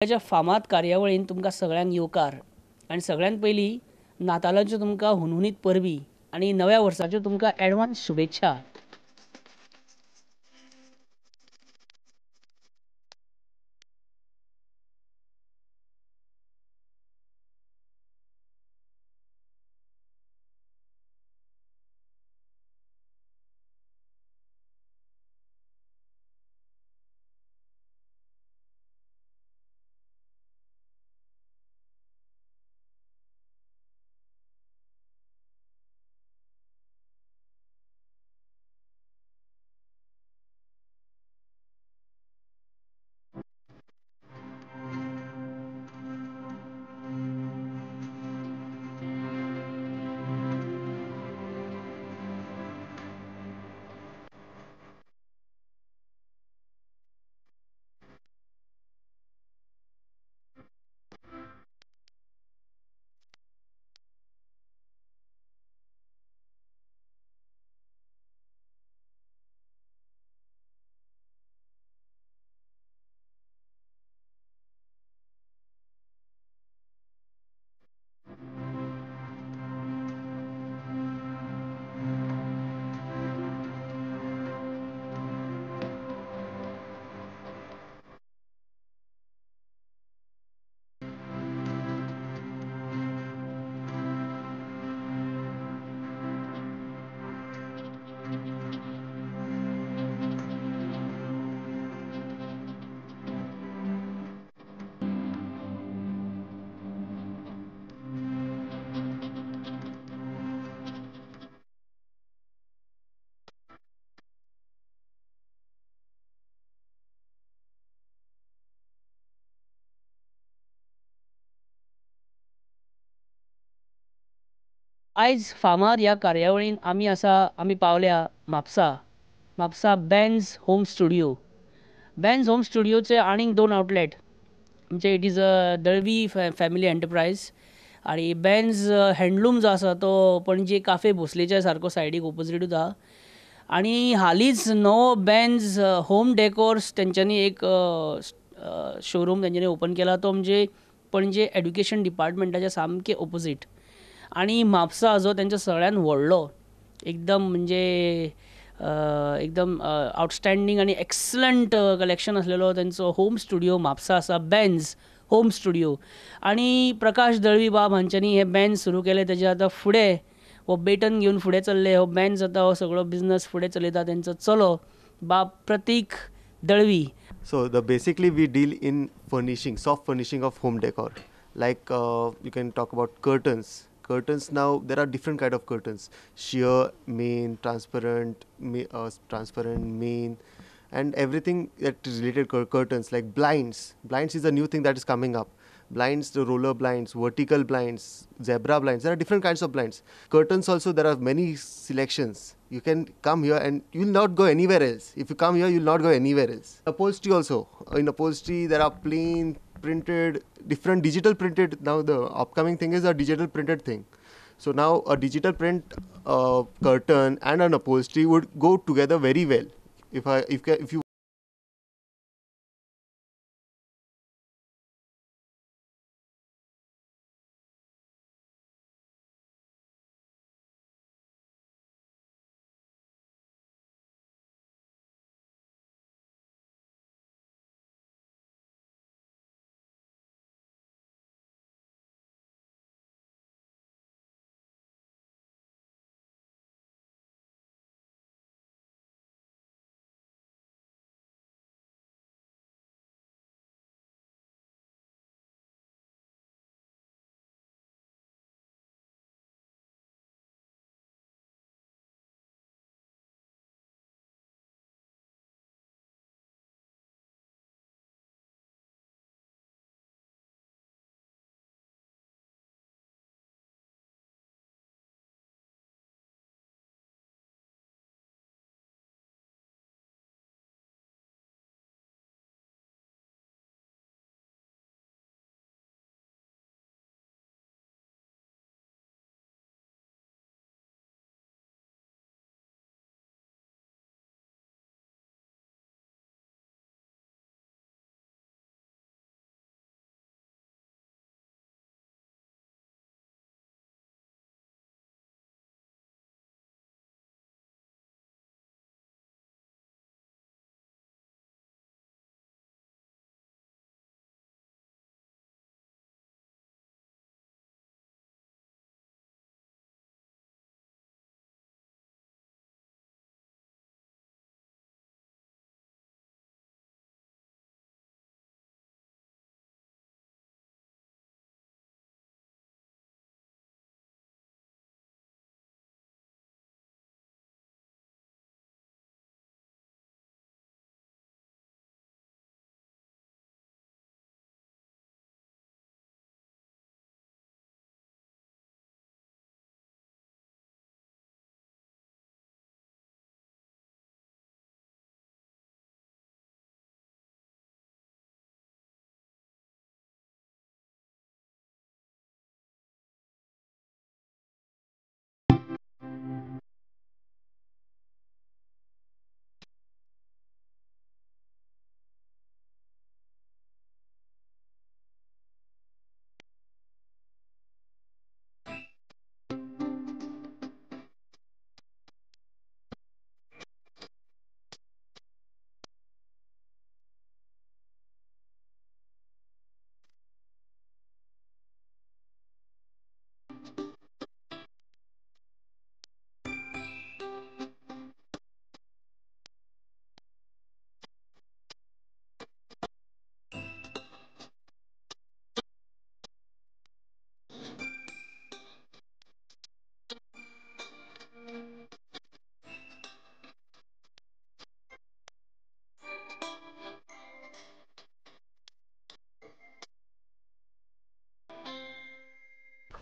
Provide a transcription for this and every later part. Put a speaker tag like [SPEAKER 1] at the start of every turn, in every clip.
[SPEAKER 1] च्या फामाद कार्यावळीन तुमकां सगळ्यांक येवकार आनी सगळ्यांत पयलीं नातालांच्यो तुमकां हुनहुनीत परबी आनी नव्या वर्साच्यो तुमकां एडवान्स शुभेच्छा. आयज फामाद ह्या कार्यावळीन आमी आसा, आमी पावल्या Mapusa, Mapusa Benz home studio. Benz home स्टुडियोचे आनीक दोन आउटलेट म्हणजे it is a Dalvi family enterprise आनी बेन्ज हँडलूम जो आसा तो पणजे काफे भोसलेच्या सारको सायडीक ओपोजिटूच आहा. आनी हालींच नवो बेन्ज होम डेकोर्स तेंच्यांनी एक शोरूम तेंच्यांनी ओपन केला तो म्हणजे पणजे एड्युकेशन डिपार्टमेंटाच्या सामकें ओपोजीट. आनी म्हापसा जो तेंचो सगळ्यान व्हडलो एकदम म्हणजे एकदम आउटस्टँडींग आनी एक्सलंट कलेक्शन आसलेलो तेंचो होम स्टुडियो म्हापसा आसा, बेन्ज होम स्टुडियो. आनी प्रकाश दळवी बाब हांच्यांनी हे बेन्ज सुरू केले. तेजे आतां फुडें हो बेटन घेवन फुडें चल्ले, हो बेन्ज आतां हो सगळो बिजनस फुडें चलयता तेंचो चलो बाब Pratik Dalvi.
[SPEAKER 2] So the basically we deal in furnishing, soft furnishing of home decor. Like you can talk about curtains. Curtains, now there are different kind of curtains, sheer, main, transparent, transparent, main, and everything that is related to curtains, like blinds. Blinds is a new thing that is coming up. Blinds, the roller blinds, vertical blinds, zebra blinds, there are different kinds of blinds. Curtains also, there are many selections. You can come here and you will not go anywhere else. If you come here, you will not go anywhere else. Upholstery also. In upholstery, there are plain, printed, different digital printed. Now the upcoming thing is a digital printed thing. So now a digital print curtain and an upholstery would go together very well. If you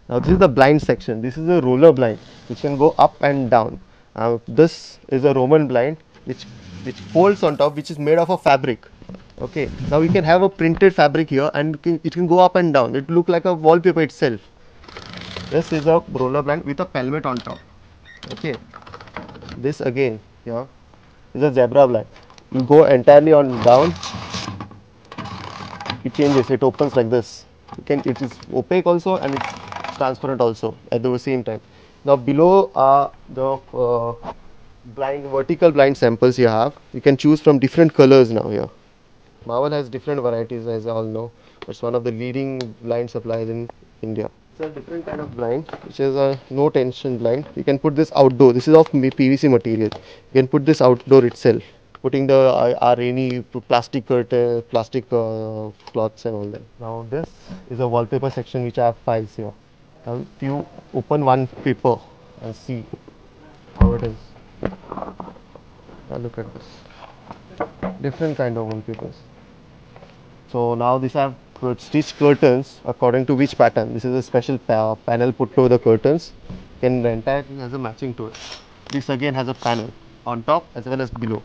[SPEAKER 2] Now this is the blind section. This is a roller blind which can go up and down. This is a Roman blind which folds on top, which is made of a fabric. Okay, now you can have a printed fabric here and it can go up and down. It look like a wallpaper itself. This is a roller blind with a pelmet on top. Okay, this again here is a zebra blind. You go entirely on down. It changes, it opens like this. It is opaque also and it's transparent also at the same time. Now below are the blind, vertical blind samples you have. You can choose from different colors now here. Marvel has different varieties, as you all know. It's one of the leading blind suppliers in India. It's a different kind of blind, which is a no tension blind. You can put this outdoor. This is of PVC material. You can put this outdoor itself, putting the rainy plastic curtain, plastic cloths and all that. Now this is a wallpaper section which I have files here. Now if you open one paper and see how it is. Now look at this. Different kind of wallpapers. So now these have stitched curtains according to which pattern. This is a special panel put over the curtains. And the entire thing has a matching to it. This again has a panel on top as well as below.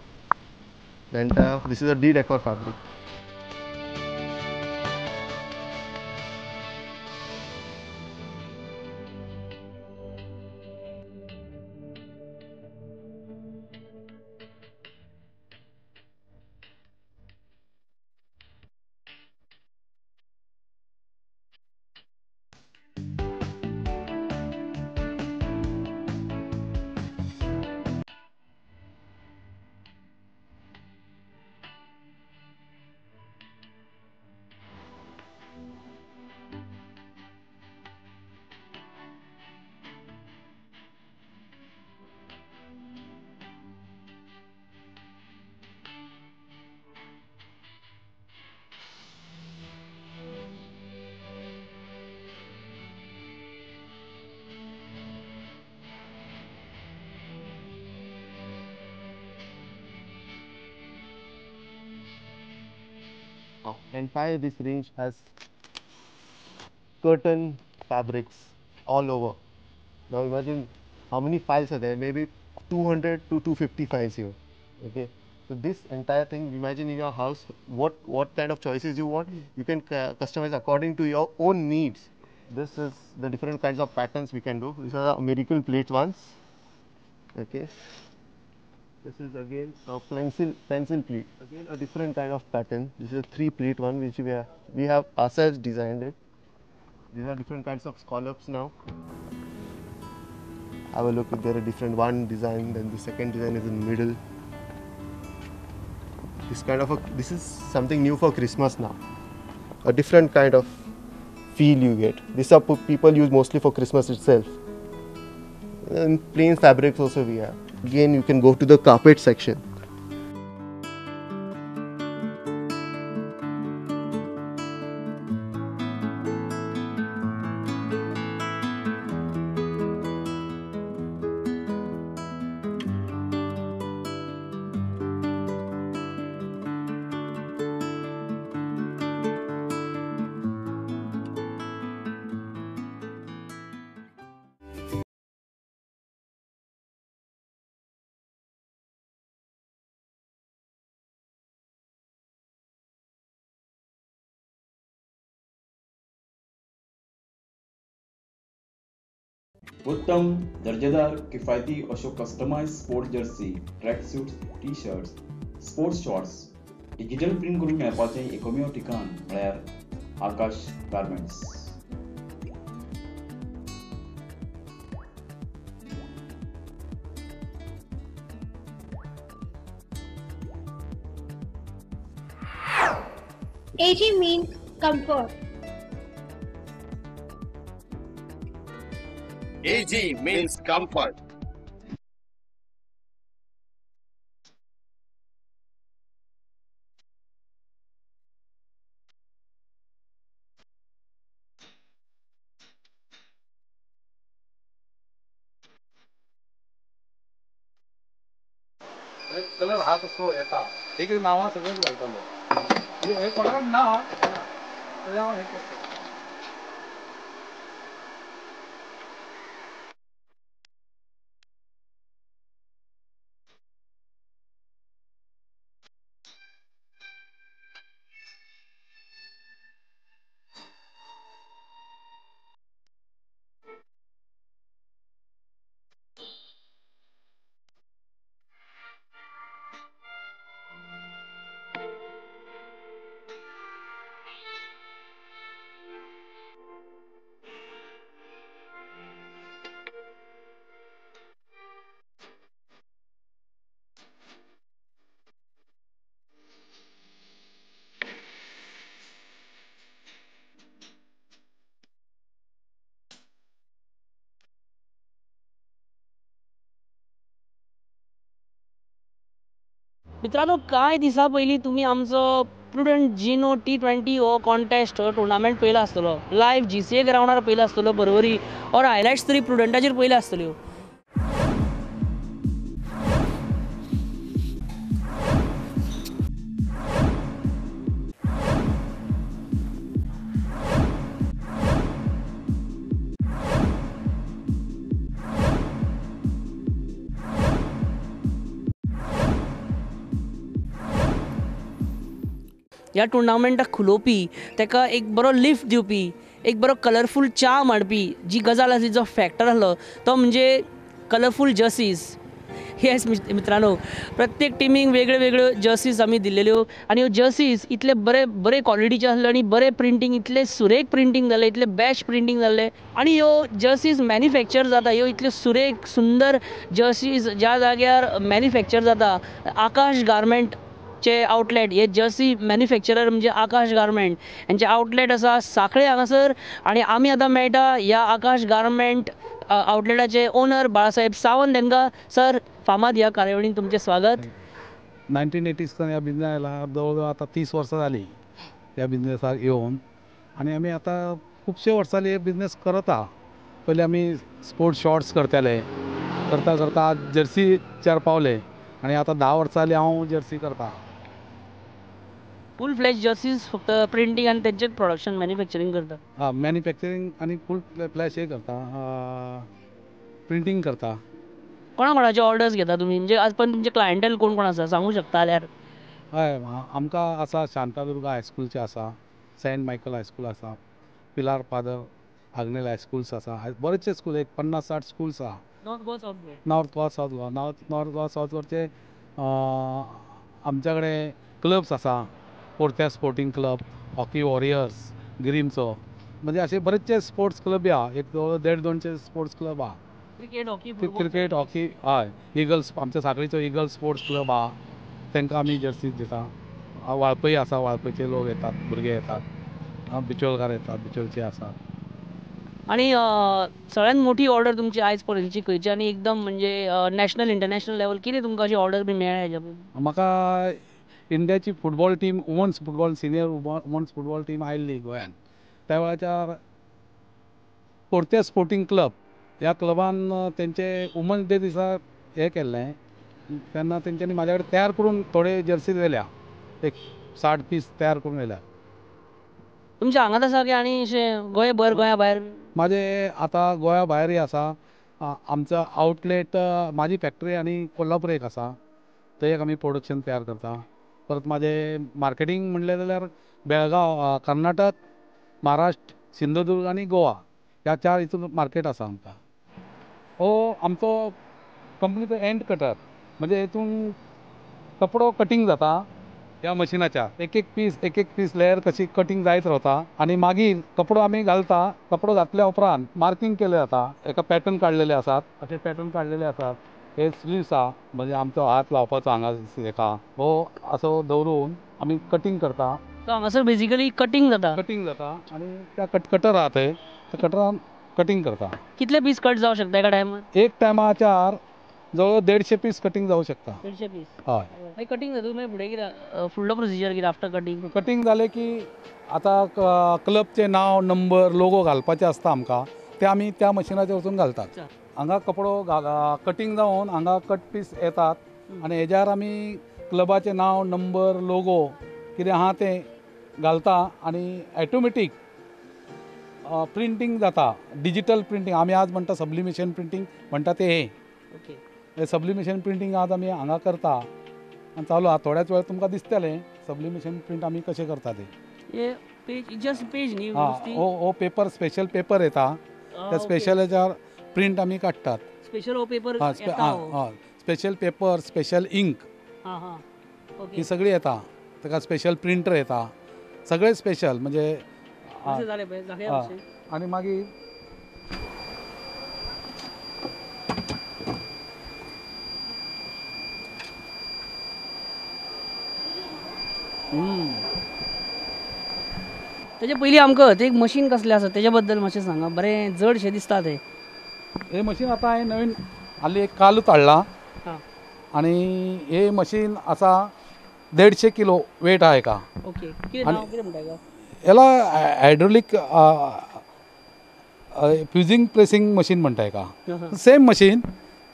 [SPEAKER 2] The entire, this is a D-decor fabric. Entire this range has curtain fabrics all over. Now imagine how many files are there, maybe 200 to 250 files here. Okay, so this entire thing, imagine in your house what kind of choices you want. You can customize according to your own needs. This is the different kinds of patterns we can do. These are the American plate ones. Okay, this is again a pencil pleat. Again a different kind of pattern. This is a 3 pleat one which we have ourselves designed it. These are different kinds of scallops now. Have a look, if there are different one design, then the second design is in the middle. This kind of a, this is something new for Christmas now. A different kind of feel you get. These are people use mostly for Christmas itself. And plain fabrics also we have. Again, you can go to the carpet section.
[SPEAKER 3] उत्तम दर्जेदार किफायती अश्यो customise sport jersey, track suits, T shirts, sports shorts digital print करून मेळपाचें एकमेव ठिकाण म्हळ्यार आकाश garments.
[SPEAKER 4] AG means comfort.
[SPEAKER 5] AG means comfort.
[SPEAKER 6] Colour हा तसो येता एक नांवां सगळेच घालतालो हे कोणाक ना हे करता.
[SPEAKER 1] मित्रांनो, कांय दिसां पयलीं तुमी आमचो प्रुडंट जिनो T20 हो कॉन्टेस्ट हो टुर्नामेंट पळयला आसतलो, लायव्ह GCA ग्रावंडार पळयला आसतलो बरोबरी, ऑर हायलायट्स तरी प्रुडंटाचेर पळयल्यो आसतल्यो. ह्या टुर्नामेंटाक खुलोवपी, ताका एक बरो लिफ्ट दिवपी, एक बरो कलरफूल चार्म हाडपी जी गजाल आसली, जो फॅक्टर आसलो तो म्हणजे कलरफूल जर्सीज. येस मित्रांनो, प्रत्येक टिमीक वेगळ्यो वेगळ्यो जर्सीज आमी दिल्ल्यो आनी ह्यो जर्सीज इतले बरे बरे क्वॉलिटीचे आसल्यो आनी बरे प्रिंटींग, इतले सुरेख प्रिंटींग जाल्लें, इतले बेस्ट प्रिंटींग जाल्लें आनी ह्यो जर्सीज मॅन्युफॅक्चर जाता, ह्यो इतल्यो सुरेख सुंदर जर्सीज ज्या जाग्यार मॅन्युफॅक्चर जाता, आकाश गार्मेंट चे आउटलेट, हे जर्सी मॅन्युफॅक्चरर म्हणजे आकाश गार्मेंट हेंचे आउटलेट आसा साखळे हांगासर. आनी आमी आतां मेळटा ह्या आकाश गार्मेंट आउटलेटाचे ओनर बाळासाहेब सावंत हेंकां. सर, फामाद ह्या कार्यावळीन तुमचें स्वागत.
[SPEAKER 6] 1980 ह्या बिजनेस आयला, जवळ जवळ आतां 30 वर्सां जालीं ह्या बिजनेसाक येवन, आनी आमी आतां खुबशे वर्सां जाली हे बिजनेस करत आहा. पयलीं आमी स्पोर्ट्स शॉर्ट्स करताले, करता करता आज जर्सीचेर पावले आनी आतां 10 वर्सां जालीं हांव जर्सी करता.
[SPEAKER 1] फूल फ्लॅश जर्सीज फक्त प्रिंटींग आनी तेंचेच प्रोडक्शन मॅन्युफॅक्चरींग करता?
[SPEAKER 6] हां, मॅन्युफॅक्चरींग आनी फूल फ्लॅश हे करता, प्रिंटींग करता.
[SPEAKER 1] कोणा कोणाचे ऑर्डर्स घेता तुमी? म्हणजे आज पण तुमचे क्लायंटेल कोण कोण आसा सांगू शकता जाल्यार?
[SPEAKER 6] हय, आमकां आसा शांतादुर्गा हायस्कूलचे आसा, सेंट मायकल हायस्कूल आसा, पिलार फादर आग्नेल हायस्कूल्स आसा, बरेचशे स्कूल, एक 50-60 स्कूल्स आहा.
[SPEAKER 1] North Goa, south Goa?
[SPEAKER 6] North Goa, south Goa. North Goa south गोवाचे आमच्या कडेन क्लब्स आसा, Porte sporting club, hockey warriors गिरीमचो, म्हणजे असे बरेचशे स्पोर्ट्स क्लब आहा, एक 150-200 स्पोर्ट्स क्लब आहा.
[SPEAKER 1] क्रिकेट, हॉकी,
[SPEAKER 6] क्रिकेट, हॉकी, हय, इगल्स, आमच्या साखळीचो इगल्स स्पोर्ट्स क्लब आहा, तांकां आमी जर्सीज दिता. वाळपय आसा, वाळपयचे लोक येतात, भुरगे येतात, बिचोलकार येतात, बिचोलचे आसा.
[SPEAKER 1] आनी सगळ्यात मोठी ऑर्डर तुमची आयज पर्यंतची खंयची आनी एकदम म्हणजे नॅशनल इंटरनॅशनल लेवल कितें तुमकां अशी ऑर्डर बी मेळ्ळ्या हेज्या?
[SPEAKER 6] म्हाका इंडियाची football team, women's football, senior women's football team आयिल्ली गोंयान, त्या वेळाच्या पोर्ते स्पोर्टींग क्लब ह्या क्लबान तेंचे वुमन्स डे दिसा हें केल्लें, तेन्ना तेंच्यांनी म्हाज्या कडेन तयार करून थोडे जर्सीज व्हेल्या, एक 60 पीस तयार करून व्हेल्या.
[SPEAKER 1] तुमच्या हांगाच आसा की आनी अशें गोंयभर, गोंया भायर?
[SPEAKER 6] म्हाजे आतां गोंया भायरय आसा. आमचो आउटलेट, म्हाजी फॅक्टरी आनी कोल्हापूर एक आसा, थंय एक आमी प्रोडक्शन तयार करता. परत म्हाजें मार्केटींग म्हणलें जाल्यार बेळगांव, कर्नाटक, महाराष्ट्र, सिंधुदुर्ग आनी गोवा ह्या 4 हितून मार्केट आसा आमकां. हो आमचो कंपनीचो एंड कटर, म्हणजे हितून कपडो कटींग जाता ह्या मशिनाच्या, एक एक पीस, एक एक पीस लेयर कशी कटींग जायत रावता आनी मागीर कपडो आमी घालता. कपडो घातल्या उपरांत मार्कींग केलें जाता, एका पॅटर्न काडलेले आसात, अशे पॅटर्न काडलेले आसात. हे स्लिव्स आहा, म्हणजे आमचो हात लावपाचो हांगा हेका, हो असो दवरून आमी कटींग करता.
[SPEAKER 1] सो हांगासर बेजिकली कटींग जाता?
[SPEAKER 6] कटींग जाता आनी त्या कटर आहा थंय, त्या कटरान कटींग करता.
[SPEAKER 1] कितले पीस कट जावं शकता एका टायमार?
[SPEAKER 6] एक टायमाचार जवळ 150 पीस कटींग जावं शकता.
[SPEAKER 1] 150 पीस?
[SPEAKER 6] हय.
[SPEAKER 1] मागीर कटींग जातकूच मागीर फुडें कितें फुडलो प्रोसिजर कितें आफ्टर कटींग?
[SPEAKER 6] कटींग जालें की आतां क्लबचें नांव, नंबर, लोगो घालपाचें आसता आमकां, ते आमी त्या मशिनाचेर वचून घालतात. हांगा कपडो कटींग जावन हांगा कट पीस येतात आनी हेज्यार आमी क्लबाचें नांव, नंबर, लोगो कितें आहा तें घालता आनी ऑटोमॅटीक प्रिंटींग जाता, डिजीटल प्रिंटींग. आमी आज म्हणटा सब्लिमेशन प्रिंटींग म्हणटा तें हें.
[SPEAKER 1] Okay,
[SPEAKER 6] sublimation printing आज आमी हांगा करता आनी चालू आहा. थोड्याच वेळ तुमकां दिसतलें सब्लिमेशन प्रिंट आमी कशें करता तें.
[SPEAKER 1] हे पेज, जस्ट पेज न्ही?
[SPEAKER 6] हां, हो पेपर, स्पेशल पेपर येता, त्या स्पेशल हेच्यार प्रिंट आमी काडटात.
[SPEAKER 1] स्पेशल हो पेपर?
[SPEAKER 6] हां, स्पेशल पेपर, स्पेशल इंक ही सगळी येता, ताका स्पेशल प्रिंटर येता, सगळें स्पेशल म्हणजे. आनी मागीर
[SPEAKER 1] तेजे पयलीं आमकां ते एक मशीन कसलें आसा तेजे बद्दल मातशें सांगा. बरें जडशें दिसता तें.
[SPEAKER 6] हें मशीन आतां हांवें नवीन हाली एक कालूच हाडलां. आनी हे मशीन आसा 150 किलो वेट आहा हेका.
[SPEAKER 1] ओके, कितें नांव कितें म्हणटा हेका?
[SPEAKER 6] हेला हायड्रोलीक फ्युजींग प्रेसींग मशीन म्हणटा हेका. सेम मशीन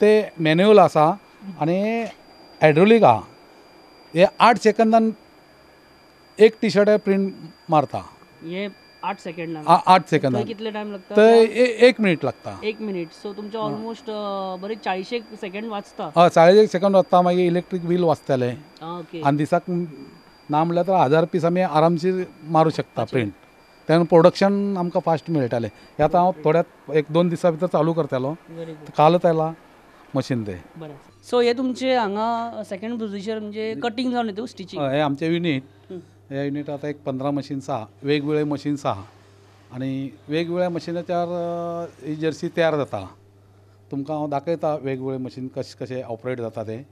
[SPEAKER 6] ते मॅन्युअल आसा आनी हायड्रोलीक आहा. हे 8 सेकंदान एक टी शर्ट प्रिंट मारता.
[SPEAKER 1] हे 8 सेकंदान?
[SPEAKER 6] 8 सेकंदान.
[SPEAKER 1] कितले टायम लागता?
[SPEAKER 6] तर 1 मिनिट लागता.
[SPEAKER 1] 1 मिनिट. सो तुमचे ऑलमोस्ट बरे 40 सेकंड वाचता.
[SPEAKER 6] हय, 40 सेकंड वाचता. मागीर इलेक्ट्रीक बील वाचतलें.
[SPEAKER 1] ओके.
[SPEAKER 6] आनी दिसाक ना म्हणल्यार तर 1000 पीस आमी आरामशीर मारूं शकता प्रिंट. तेन्ना प्रोडक्शन आमकां फास्ट मेळटालें. हें आतां हांव थोड्या 1-2 दिसां भितर चालू करतलो. कालच आयलां मशीन तें.
[SPEAKER 1] बरें. सो हे तुमचे हांगा सेकंड प्रोसिजर म्हणजे कटींग जावन येता स्टिचींग?
[SPEAKER 6] हे आमचें युनीट. हे युनीट आतां एक 15 मशीन्स आहा, वेगवेगळे मशीन्स आहा आनी वेगवेगळ्या मशिनाच्यार ही जर्सी तयार जाता. तुमकां हांव दाखयता वेगवेगळे मशीन कशें कशें ऑपरेट जाता तें.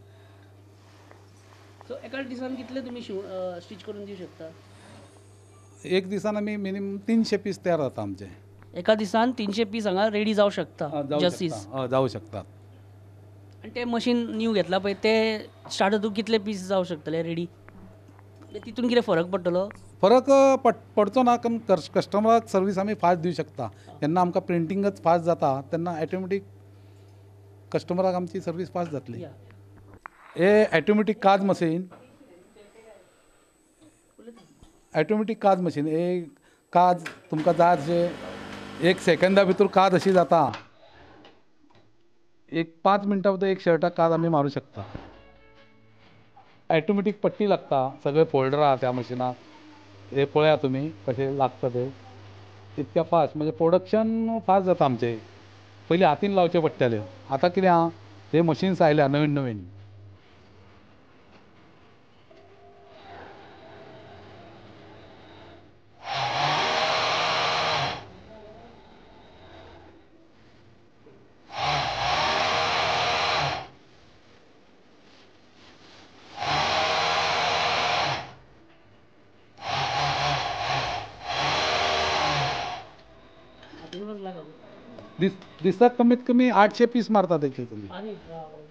[SPEAKER 1] सो एका दिसान कितले तुमी स्टिच करून दिवं शकता?
[SPEAKER 6] एक दिसान आमी मिनिमम 300 पीस तयार जाता आमचे.
[SPEAKER 1] एका दिसान 300 पीस हांगा रेडी जावं शकता जर्सीज?
[SPEAKER 6] जावं शकतात.
[SPEAKER 1] आनी तें मशीन न्यू घेतला पळय तें स्टार्ट जातून कितले पीस जावं शकतले रेडी? तितून कितें फरक पडटलो?
[SPEAKER 6] फरक पडचो ना, कारण कस्टमराक सर्वीस आमी फास्ट दिवं शकता. जेन्ना आमकां प्रिंटींगच फास्ट जाता तेन्ना ऑटोमॅटीक कस्टमराक आमची सर्वीस फास्ट जातली. हे ऑटोमॅटीक काज मशीन, ऑटोमॅटीक काज मशीन. हे काज तुमकां जाय अशें 1 सेकंदा भितर काज अशी जाता. एक 5 मिनटां भितर एक शर्टाक काज आमी मारूं शकता. ऑटोमॅटीक पट्टी लागता, सगळे फोल्डर आहा त्या मशिनाक. हे पळया तुमी कशें लागता तें. इतक्या फास्ट म्हणजे प्रोडक्शन फास्ट जाता आमचें. पयलीं हातीन लावचें पडटालें, आतां कितें आहा ते मशीन्स आयल्या नवीन नवीन. दिसाक कमीत कमी 800 पीस मारता तेचे तुमी.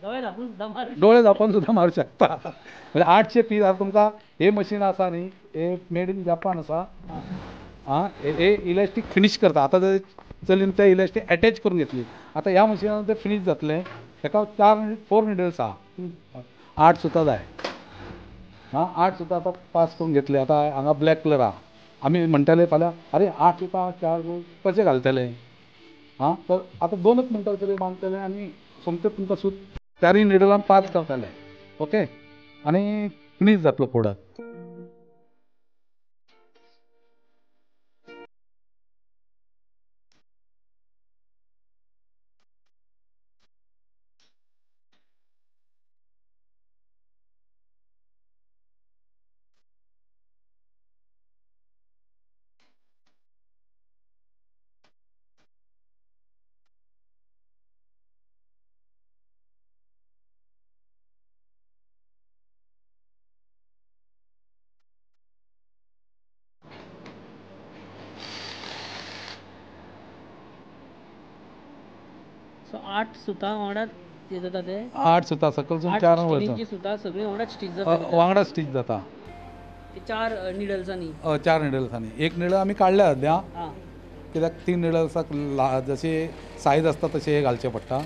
[SPEAKER 6] डोळे धांपून सुद्दां मारूं शकता. म्हणजे 800 पीस. आतां तुमकां हे मशीन आसा न्ही, हे मेड इन जपान आसा. आं, हे इलॅस्टीक फिनीश करता. आतां चलयेन ते इलॅस्टीक एटॅच करून घेतली. आतां ह्या मशिनान तें फिनीश जातलें. तेका 4 निडल्स आहा, 8 सुतां जाय. आं, 8 सुतां आतां पास करून घेतले. आतां हांगा ब्लॅक कलर आहा. आमी म्हणटाले फाल्यां अरे 8 सुतां 4 कशें घालतले? आं, तर आतां 2 मिनटां तरी बांदतले आनी सोमतें तुमकां सूत 4 निडलान पास करतले. ओके, आनी फिनीश जातलो प्रोडक्ट.
[SPEAKER 1] सो 8 सुतां वांगडा जाता ते?
[SPEAKER 6] 8 सुतां सकलसून 4 वयता.
[SPEAKER 1] सुतां सगळीं वांगडा स्टीच जाता?
[SPEAKER 6] वांगडा स्टीच जाता.
[SPEAKER 1] 4 निडल्सांनी?
[SPEAKER 6] 4 निडल्सांनी. 1 निडल आमी काडल्या सद्या, कित्याक 3 निडल्साक जशे सायज आसता तशें हे घालचें पडटा.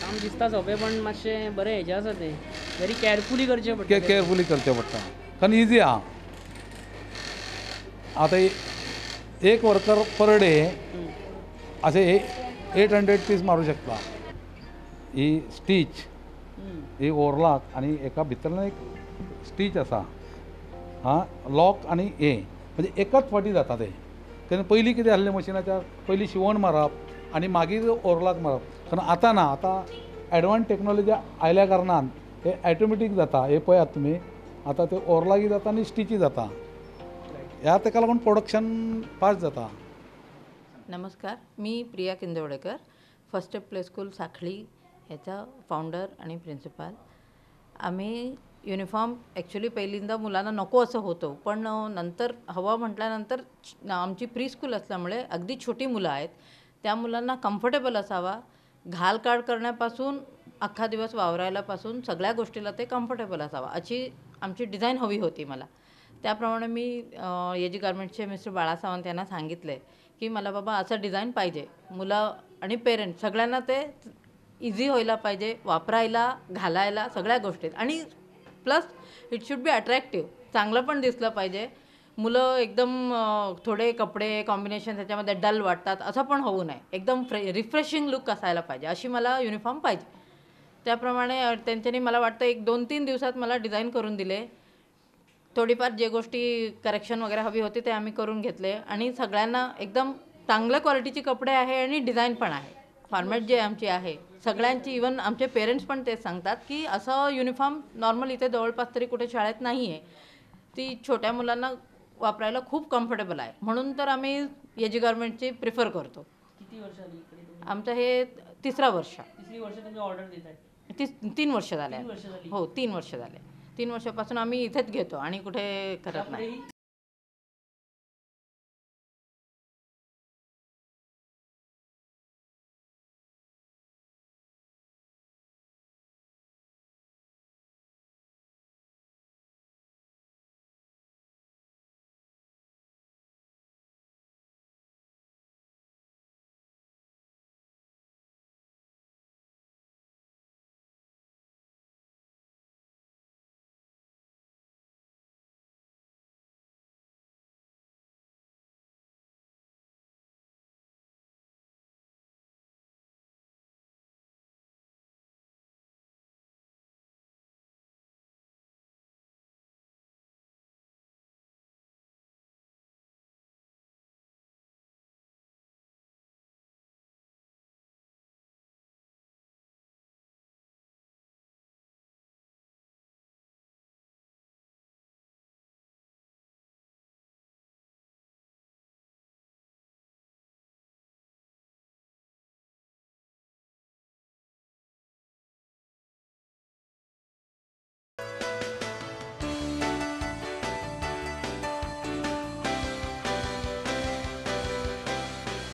[SPEAKER 1] काम दिसता सोंपें पण मातशें बरें हेजें आसा तें, व्हेरी केअरफुली करचें पडटा.
[SPEAKER 6] केअरफुली करचें पडटा, कारण इजी आहा. आतां एक वर्कर पर डे अशें 800 पीस मारूं शकता. ही स्टीच ही ओवरलॉक आनी एका भितरल्यान एक स्टीच आसा, आं, लॉक आनी हे म्हणजे एकाच फावटी जाता तें. तेन्ना पयलीं कितें आसलें मशिनाच्या पयलीं शिवण मारप आनी मागीर ओवरलॉक मारप, कारण आतां ना. आतां एडवान्स टेक्नॉलॉजी आयल्या कारणान हे ऑटोमॅटीक जाता. हे पळयात तुमी, आतां ते ओवरलॉकय जाता आनी स्टिचूय जाता. ह्या ताका लागून प्रोडक्शन फास्ट जाता.
[SPEAKER 7] नमस्कार, मी Priya Kinjawadekar, first step play school Sakhali ह्याचा फाउंडर आणि प्रिन्सिपाल. आम्ही युनिफॉर्म ॲक्च्युली पहिल्यांदा मुलांना नको असं होतं, पण नंतर हवा म्हटल्यानंतर आमची प्री स्कूल असल्यामुळे अगदी छोटी मुलं आहेत, त्या मुलांना कम्फर्टेबल असावा, घाल काढ करण्यापासून अख्खा दिवस वावरायलापासून सगळ्या गोष्टीला ते कम्फर्टेबल असावा अशी आमची डिझाईन हवी होती मला. त्याप्रमाणे मी एजी गारमेंट्सचे मिस्टर बाळा सावंत यांना सांगितले की मला बाबा असं डिझाईन पाहिजे, मुलं आणि पेरेंट्स सगळ्यांना ते इझी व्हायला पाहिजे वापरायला, घालायला, सगळ्या गोष्टीत, आणि plus it should be attractive, चांगलं पण दिसलं पाहिजे. मुलं एकदम थोडे कपडे कॉम्बिनेशन त्याच्यामध्ये डल वाटतात असं पण होऊ नये, एकदम रिफ्रेशिंग लुक असायला पाहिजे, अशी मला युनिफॉर्म पाहिजे. त्याप्रमाणे त्यांच्यानी मला वाटतं एक 2-3 दिवसात मला डिझाईन करून दिले. थोडीफार जे गोष्टी करेक्शन वगैरे हवी होती ते आम्ही करून घेतले आणि सगळ्यांना एकदम चांगल्या क्वालिटीचे कपडे आहे आणि डिझाईन पण आहे. फॉर्मॅट जे आमची आहे सगळ्यांची, इवन आमचे पेरेंट्स पण तेच सांगतात की असं युनिफॉर्म नॉर्मल इथे जवळपास तरी कुठे शाळेत नाही आहे, ती छोट्या मुलांना वापरायला खूप कम्फर्टेबल आहे, म्हणून तर आम्ही एजी गारमेंटची प्रिफर करतो.
[SPEAKER 1] किती वर्ष आली इकडे?
[SPEAKER 7] आमचं हे तिसरा वर्ष.
[SPEAKER 1] तिसरी वर्ष तुम्ही ऑर्डर देताय?
[SPEAKER 7] 3 वर्ष झाले. हो, 3 वर्ष झाले. 3 वर्षापासून आम्ही इथेच घेतो आणि कुठे करत नाही.